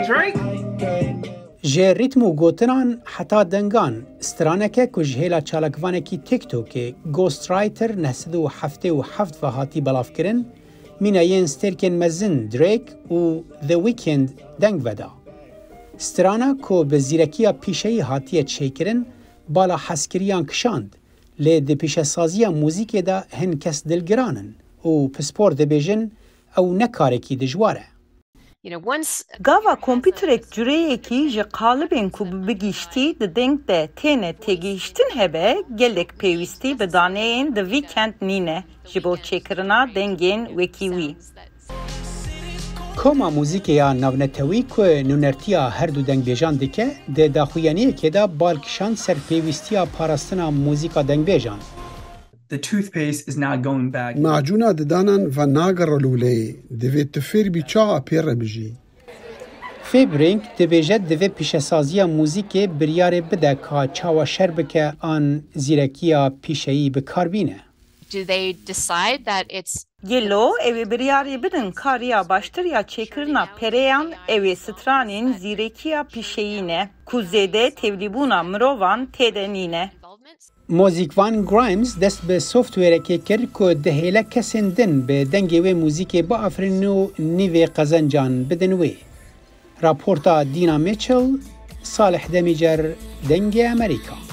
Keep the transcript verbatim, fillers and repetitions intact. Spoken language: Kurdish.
Ji rîtm û gotinan heta dengan, straneke ku ji hêla çalakvanekî TikTokê Ghostwriter neh sed û heftê û heft ve hatî belavkirin, mîna yên stêrkên mezin Drake û The Weeknd deng veda. Strana ku bi zîrekiya pîşeyî hatiye çêkirin, bala hezkiriyan kişand, lê di pîşesaziya muzîkê de hin kes dilgiran in û pispor dibêjin ew ne karekî dijwar e. Gava kompîterek cureyekî ji qalibên ku bi bigîştî di deng de têne têgihiştin hebe, gelek pêwîstî bi daneyên The Weeknd nîne ji bo çêkirina dengên wekî wî. Koma muzîkê ya navnetewî ku nûnertiya her du dengbêjan dike, di daxuyaniyekê de bal kişand ser pêwîstiya parastina muzîka dengbêjan. The toothpaste is not going back. Macûna didanan venagere lûleyê. Divê tu fêr bî çawa pê re bijî. Fabrink dibêje divê pîşesaziya muzîkê biryarê bide ka çawa şer bike an zîrekiya pîşeyî bi kar bîne. Do they decide that it's Gelo ew ê biryarê bidin ka riya baştir ya çêkirina pereyan ew ê stranên zîrekiya pîşeyî ne, ku zêde tevlîbûna mirovan tê de nîne. Mozîkvan Grimes dest bi softwêrekê kir ku dihêle kesên din bi dengê wê muzîkê biafirînin û nîvê qezencan bidin wê. Raporta Dina Mitchell, Salih Demîcer, Dengê Amerîka.